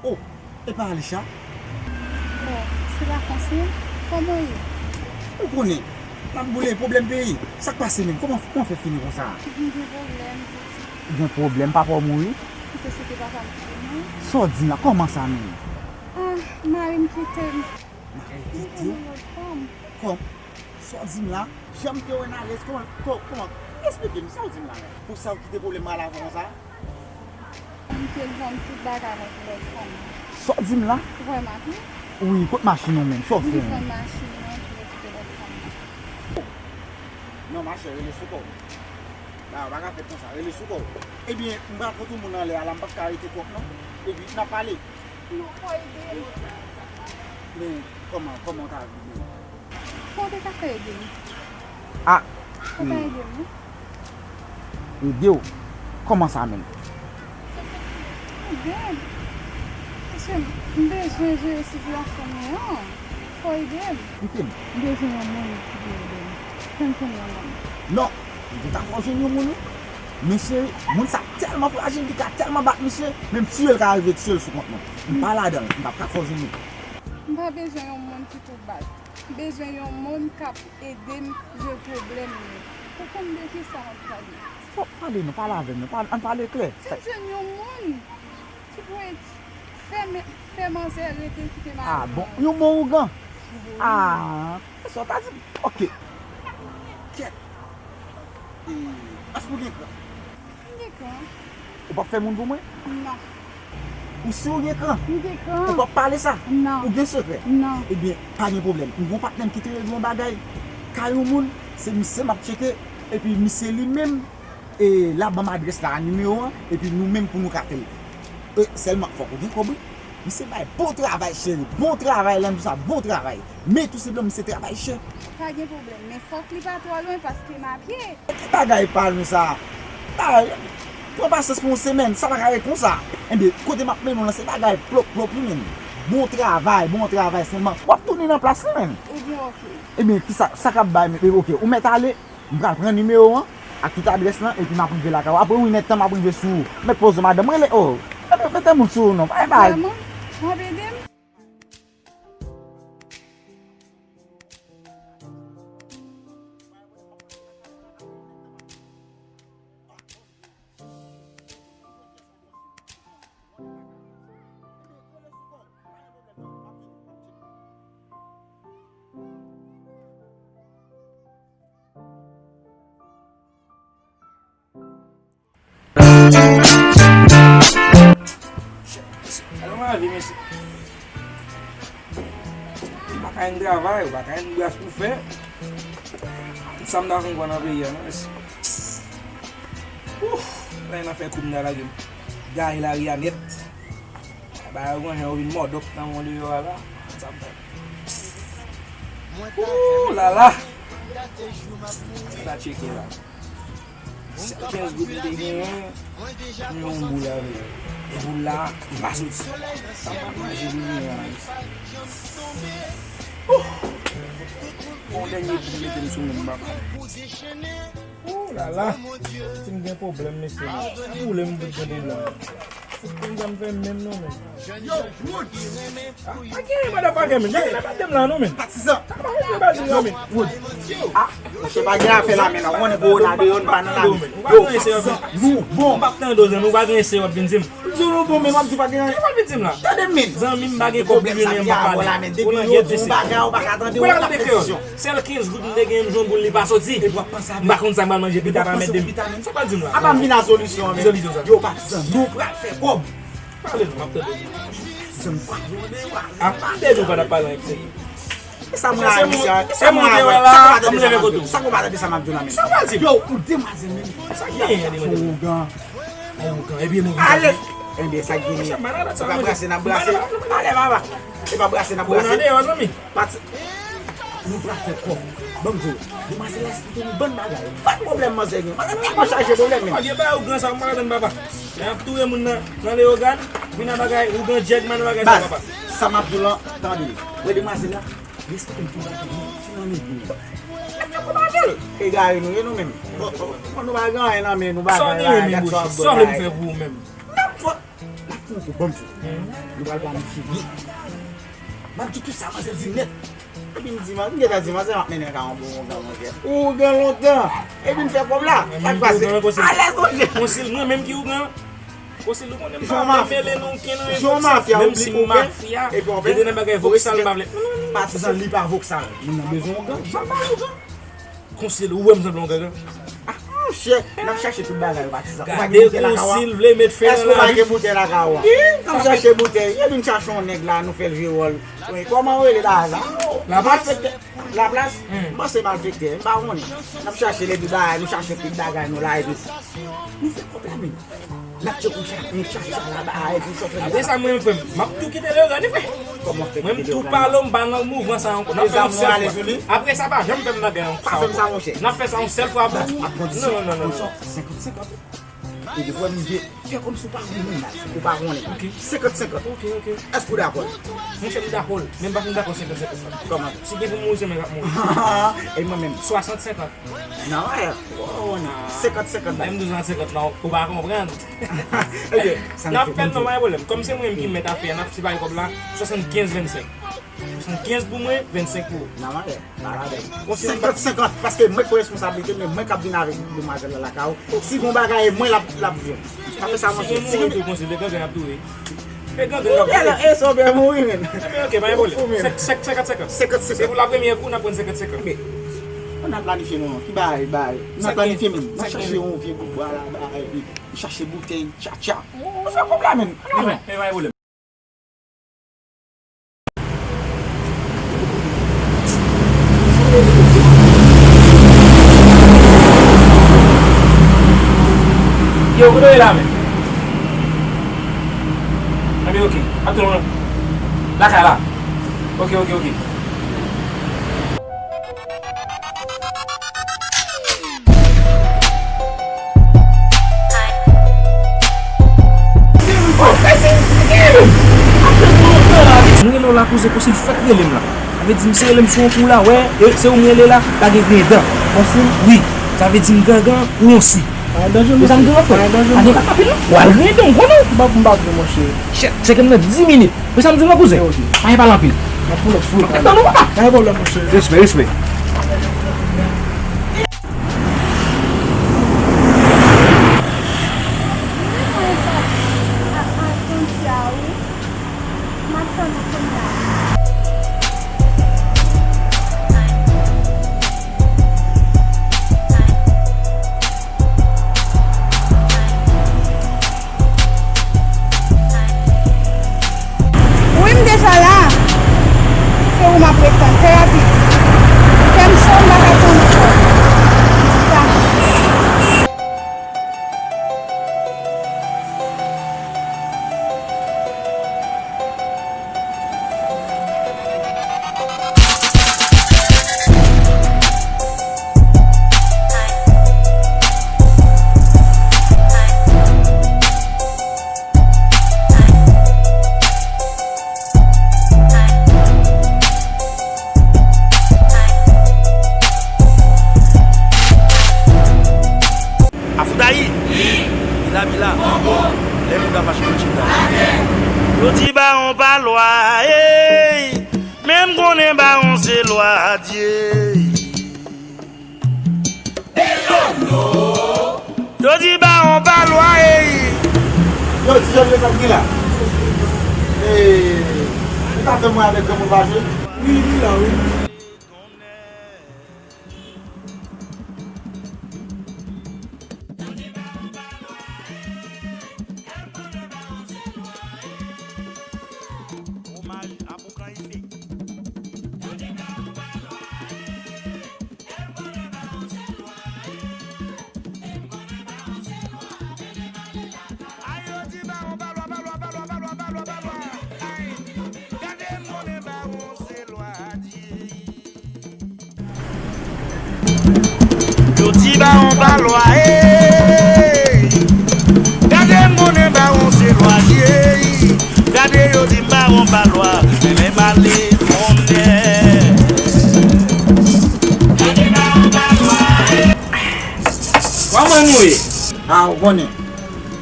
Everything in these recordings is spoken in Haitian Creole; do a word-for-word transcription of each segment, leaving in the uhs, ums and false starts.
Oh, e pa Alisha? Oh, se vakans wi. Kòman w ye? Ou konnen, n ap boule pwoblèm peyi. Sa k pase menm? Kòman, kòman fè fini konsa? M gen pwoblèm, pitit. Ou gen pwoblèm? Papa w mouri? Se site papa m ki te mouri. Sa w di m la? Kòman sa menm? Ah, mari m kite m. Mari l kite w? Li te nan lòt fanm. Kòm? Sa w di m la? Jan m te wè Nales, kòman, kò-, kòman? Eksplike m sa w di m la menm. Pou sa w kite pwoblèm pral avè w konsa? M te vann tout bagay mwen pou lòt fanm nan. Sa w di m la? Vrèman wi. Wi, kot machin ou menm? Sa w fè menm? M te vann machin mwen pou mwen kite lòt fanm nan. Non, machè, rele sou kò w. Bagay yo pa ka fèt konsa, rele sou kò w. Ebyen, m pral pran tout moun anlè a la, m p ap ka rete twòp non. Epi, n ap pale. Non, fò ede m. Men, kòman, kòman w ta vle? Kòman w te ka fè ede m? Ah, fò w ta ede m wi. Ede w? Kòman sa menm? Ede m. Paske m bezwen jere sitiyasyon mwen an. Fò w ede m. Kite m. M bezwen yon moun ki pou ede m. Fè m jwenn yon moun. Non, m te ka fè w jwenn yon moun wi. Men cheri, moun sa tèlman frajil, li ka tèlman bat misye, menm tiye l ka rive tiye l sou kont mwen. M pa ladan l, m p ap ka fè w jwenn li. M pa bezwen yon moun ki pou bat. M bezwen yon moun k ap ede m jere pwoblèm yo. Ou konn de kisa m ap pale? Fò pale non, pale avè m non, pale, ann pale klè. Si m jwenn yon moun ki pou ede fè, fè manzè rete kite mari l. Ah, bon, yon bon ougan. Wi. Ah, se sa w ta di m. Ok. Kèt. E, èske w gen kran? M gen kran. Ou p ap fè moun pou mwen? Non. Ou si w gen kran? M gen kran. Ou p ap pale sa? Non. Ou gen sekrè? Non. Ebyen, pa gen pwoblèm. M gen yon patnè m ki te regle yon bagay kay yon moun, se misye m ap tcheke, epi misye li menm, e, l ap ban m adrès la, nimewo an, epi nou menm pou nou ka peye. E, sèlman, fòk ou gen kòb wi. Misye bay bon travay, cheri. Bon travay, Landousa, bon travay. Men tou senpleman, misye travay chè. Pa gen pwoblèm, men fòk li pa twò lwen paske m a pye. Ki bagay pa nou sa? Bagay, pran pasyans pou yon semèn, sa pa ka ret konsa. Enben, kote m ap mennen w lan, se bagay plop, plop, wi, menn. Bon travay, bon travay, sèlman w ap tounen nan plas li, menn. Ebyen, oke. Ebyen, kisa, sa k ap bay, men, oke, ou mèt ale, m pral pran nimewo an, ak tout adrès lan, epi m ap rive lakay ou. Apre wi, nèt tan m ap rive sou ou. Mèt poze w, madanm, rele, oh, mete, mete moun sou ou, non, pa bay. Vrèman? W ap ede m? Alò, lavi, mesye. Ou pa ka jwenn travay, ou pa ka jwenn bras pou fè. Tout sa m ta konn nan peyi a, non, mesye. Ouf, la, nan fè kou m ta lage m gaye lari a nèt. Bagay yo gon jan yo vin mòdòk nan mwen deyò a la. Sa m fè. Ooh la la. Sa ta tcheke la. Sèl kenz goud m te genyen, m jwe yon boul avè l. E boul la, li pa soti. Sa m pral manje pou jounen an. Ooh. Yon dènye boul mete m sou menm, papa. Ooh la la. Si m gen pwoblèm, mesye, m ap boule m bout gen pwoblèm. Fout konn sa m fè menm non, men. Yo, Wood! Ah, pa gen, motherfucker, men. Gade, pa de m la non, men. Patizan. Sa pa respè Bazil la, men. Wood. Ah, monchè, pa gen afè la, men. Ou konnen kowona deyò, nou pa nan lari. Ou pa gen eseye, men. Nou bon. M p ap tande w, zanmi, ou pa gen eseye w ap vin di m. M di w nou bon, men w ap di pa gen anyen. Sa w ap vin di m la? Tande m, men. Zanmi m, pa gen kòb pou jwenn anyen, m p ap pale. Ou nan gèt, mesye. Ou pa ka tande kreyòl. Sèl kenz goud m te genyen, m jwe yon boul, li pa soti. M pa konn sa m pral manje pita, pa mèt de m. Sa w pral di m la? Apa m vin a solisyon, men. Ki solisyon sa? Yo, patizan, nou pral fè kòb. Pale non, m ap tande w. Patizan, nou pral jwenn. Ah, m te di w pa t ap pale anyen serye. E sa mwen a di sa, e sa mwen a di sa, sa w pa tande sa m ap di w la, men. Sa w pral di m? Yo, ou demwazèl, men. Sa ki genyen, demwazèl? Ougan. Ougan, epi nou. Ale! Enben, sa k genyen? Ou ka brase, n ap brase. Ale, papa. E pa brase, n ap brase. Bon, n ap deyò, zanmi. Pati. Nou pral fè kòb. Ban m di w, demwazèl la esplike nou bann bagay. Bann pwoblèm manzè gen. Manzè tèlman chaje pwoblèm, men. Bagay ba ougan sa, m pa ka tann, papa. Y ap touye moun nan, nan Leyogàn, vin nan bagay, ougan, djèg, man bagay sa, papa. Baz, sa m ap di w lan, tande. Wè demwazèl la, li esplike m tout bagay, si nan nèg li. N ap fè kòb avè l. Egare nou ye nou menm. Bon, bon, bon, nou pa gen anyen nan men nou, bagay la, gad sa w ap bwè la. Sa w vle m fè pou ou menm? N ap fè N ap fè Ou ban m fou. Nou pral planifye byen. M ap di kisa manzè di nèt. Epi m di, man, m gentan di manzè m ap mennen l ka yon bon ougan, monchè. Ougan lontan. Epi m fè kòb la. Sa k pase? Alèz, monchè. Konsil, mwen menm ki ougan. Konsil, ou konnen m pa vle mele nan okenn rezon. Jan mafya, menm si m mafya, epi w fè nan bagay voksal, m pa vle. Patizan li pa voksal. Moun nan bezwen ougan. Jan pa ougan. Konsil, ou wè m sanble yon gangan? Ah, monchè, n ap chache tout bagay yo, patizan. Ou pa gen boutèy lakay ou a? Èske ou pa gen boutèy lakay ou a? N ap chache boutèy. Epi n chache yon nèg la, nou fè l jwe wòl. Wi, kòman yo rele bagay sa? Lapas? Malfektè. Lapas? M panse malfektè, m pa konnen. N ap chache lè tout bagay, nou chache tout bagay nou la, epi nou fè kòb la, men. N ap tcheke yon tchatcha laba a epi sòt. Apre sa, mwen menm, frè m, m ap tou kite Leogàn, wi, frè. Kòman fè kite Leogàn? Mwen menm, tou pale w, m pa nan mouvman sa ankò. N ap fè yon sèl fwa. Apre sa, pa janm fè m nan gen yon sa ankò. Pa fè m sa, monchè. N ap fè sa yon sèl fwa pou... N ap pran senkant senkant. Epi, frè m, fè kòmsi w pa konnen, ou pa konnen. Senkant senkant. Ok, ok. Èske w dakò? Monchè, m dakò. Men m pa fin dakò senkant senkant. Kòman? Si gen pou mouri, se mwen k ap mouri. E mwen menm? Swasant senkant. Nan wè, oh, nan senkant senkant. Menm douz nan senkant lan, ou pa konprann. N ap fè l, non, pa gen pwoblèm. Kòm se mwen menm ki mèt afè a, n ap separe kòb la, swasannkenz vennsenk. Swasannkenz pou mwen, vennsenk pou ou. Nan wè, pa ladan. Senkant senkant, paske mwen k pran responsablite, men mwen k ap vin avèk demwazèl la lakay ou. Si gon bagay, e mwen l ap, l ap jwenn. Pa fè sa, monchè. Si gen mouri tou, konsil, e gangan y ap touye. E gangan y ap touye. E sa w byen mouri, menm. Ebyen, ok, pa gen pwoblèm. Senkant senkant. Senkant senkant. Se pou lapremyè kou, n ap pran senkant senkant. Ann al planifye non, ki bagay, bagay. N ap planifye, menm. N ap chache yon vye bout bwa la, bagay, epi n chache boutèy, tchatcha. Nou fè kòb la, menm. Ann al. Ebyen, pa gen pwoblèm. Yo, kote w ye la menm? Ebyen, ok. Ap tounen lakay la. Ok, ok, ok. M rele w la, kouzen, konsil fèk rele m la. Sa vle di, misye rele m sou yon kou la, wè, e se ou m rele la, pa gen griyen dan. Konsil? Wi, sa vle di m gangan ou yon si. Pa gen danje, monchè. Sa m di w, frè. Pa gen danje, non. Pa gen kaka anpil, non. W al griyen dan, m konnen w. M p ap, m p ap griyen, monchè. Shit, se ke m nan dis minit. Ou sa m di w, kouzen? Ok. Pa gen pale anpil. M ap pull up sou ou. M ap tann ou, papa. Pa gen pwoblèm, monchè. Respè, respè. Wi, m deja la. Se ou m ap ret tann. Fè rapid. Kè m cho, m pa ka tann ankò. Afoutayi! Bila, bila! Lè mouda fache, yo chita. Yo di bawon pa lwa, ey! Men m konnen bawon se lwa Dye. Yo di bawon pa lwa, ey! Yo di, yo di sa k gen la. Ee, ou ka fè mwen avèk granmoun pa jwe? Wi, li la, wi. Omaj a Boukan Ife. Ay, yo di bawon pa lwa, pa lwa, pa lwa, pa lwa, pa lwa, pa lwa. Ay, gade m konnen bawon se lwa Dye. Yo di bawon pa lwa, ey. Gade m konnen bawon se lwa Dye. Gade yo di m bawon pa lwa, men men m ale konnen. Kòman nou ye? A, ou konnen.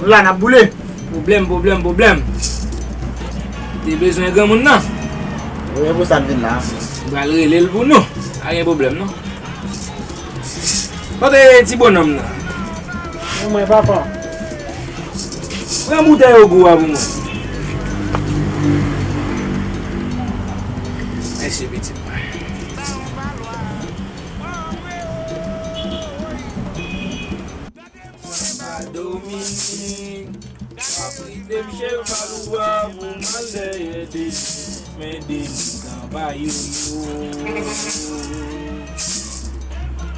Nou la, n ap boule. Pwoblèm, pwoblèm, pwoblèm. Te bezwen granmoun nan. Wi, e pou sa l vin la. M pral rele l pou nou. Pa gen pwoblèm, non. Kote ti bonòm nan? Pou mwen, papa. Pran boutèy ogou a pou mwen. Mèsi, pitit mwen. Dominik, pa prete m cheval ou a pou m al dèyè Denis, men Denis anba yoyo.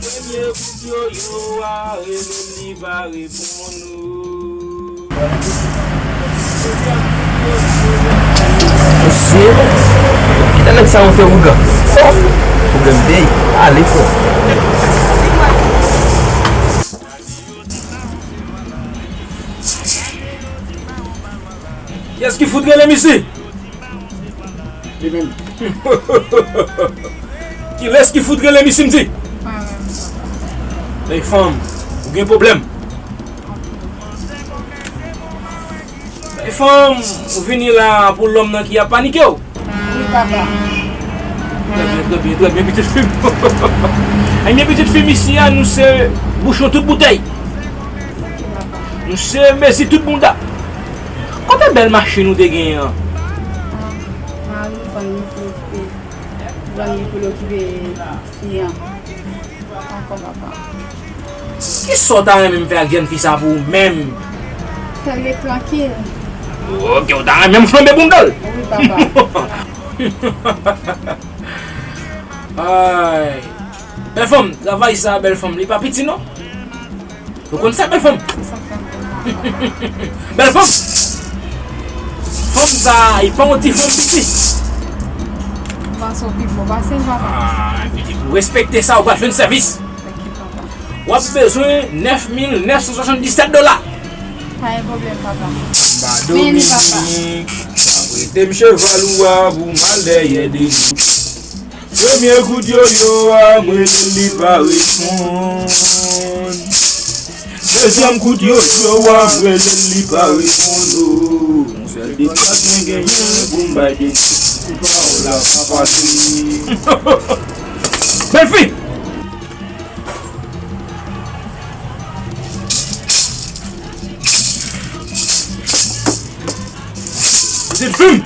Premye kout yoyo a, rele l, li pa reponn ou. Mesye, kite nèg sa yo fè ougan. Oh, pwoblèm peyi, ale frè. Kiyès ki fout rele m isi? Li menm. Kilès ki fout rele m isi, m di? Ey, fanm, ou gen pwoblèm. Ey, fanm, ou vini la pou lòm nan ki ap panike w? Wi, papa. Trè byen, trè byen, trè byen, pitit fi m. Ebyen, pitit fi m, isi a, nou se bouchon tout boutèy. Nou se mezi tout bounda. Kote bèl machin ou te genyen an? Ah, mari m vann li pou l okipe, vann li pou l okipe fi an. Ankò, papa. Kisa w ta renmen m fè ak jèn fi sa pou ou menm? Fè l ret trankil. Ok, ou ta renmen m flanbe bounda l? Wi, papa. Ay. Bèl fanm, travay sa, bèl fanm, li pa piti non. Ou konn sa, bèl fanm? Bèl fanm! Fanm sa, li pa yon ti fanm piti. Ou panse w pi bon pase l, papa? Ah, pitit, ou respekte sa, ou pral jwenn sèvis. Ok, papa. W ap bezwen nèf mil nèf san swasanndisèt dola. Pa gen pwoblèm, papa. Ba Dominik, pa prete m cheval ou a pou m al dèyè Denis. Premye kout yoyo a, m rele l, li pa reponn. Dezyèm kout yoyo a, m rele l, li pa reponn. Oh, yon sèl deplas mwen genyen pou m bay Denis. Kout pawòl la pa pase. Bèl fi! Pitit fi m!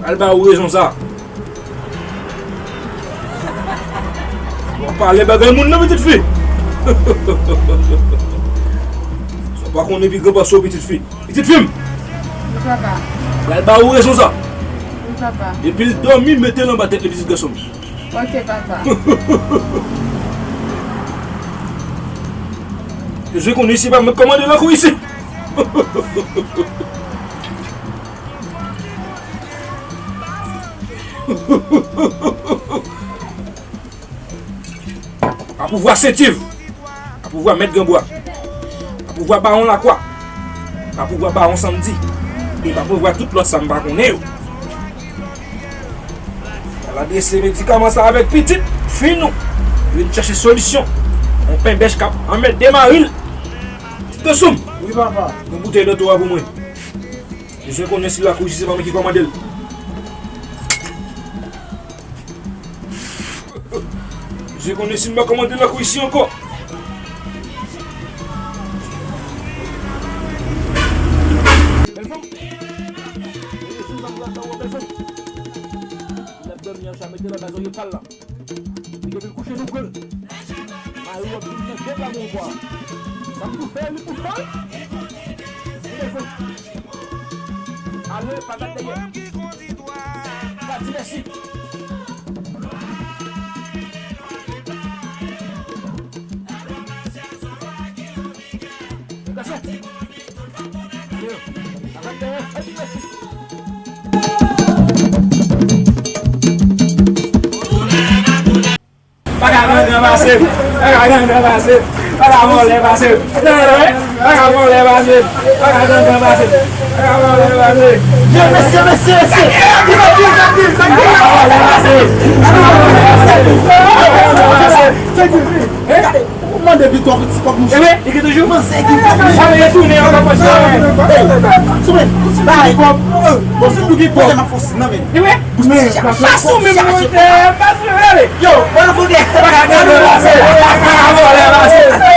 Al ba ou rezon sa. W ap pale bagay moun nan, pitit fi. Sa w pa konnen pi gran pase w, pitit fi. Pitit fi m. Wi, papa. Al ba ou rezon sa. Wi, papa. Depi l dòmi, mete l anba tèt li, pitit gason m. Ok, papa. Bezwen konnen si pa mwen k kòmande lakou isi. Apouvwa Sentiv, apouvwa Mèt Granbwa, apouvwa Bawon Lakwa, apouvwa Bawon Sanmdi, epi apouvwa tout lòt sa m pa konnen yo. Al adrese medikaman sa avèk pitit fi nou. Vin chèche solisyon. Yon penbèch k ap anmède mari l. Ti gason m. Wi, papa. Yon boutèy dòto a pou mwen. Bezwen konnen si lakou isi se pa mwen ki kòmande l. Bezwen konnen si m pa kòmande lakou isi ankò. Bèl fanm. Bèl fanm. L ap dòmi an, sa mete l anba zòrye pa l la. Li gen pou l kouche nou pran l. Mari w ap vin nan de pa mwen kwa. Sa m pou fè, li pou fè l. Li gen fon. Ale, pa gad dèyè. Pa di mèsi. Gason. Pa ka grangran pase m, pa ka grangran pase m, pa ka vòlè pase m, pa ka vòlè pase m, pa ka grangran pase m, pa ka vòlè pase m. Mesye, mesye, mesye! Pa ka vòlè pase m, pa ka vòlè pase m, pa ka grangran pase m. Mande pi twò ti kòb mouche. Ewe, li gen toujou. Manzè gen kòb mouche. Sa vle tounen ankò panse. Soumen, bay kòb. Bon, se pou ki kòb. M ap fè yon siy nan men. Ewe. Pas ou menm mwen, pas ou ale. Yo, bon, fò gen. Gade, pase. Pase.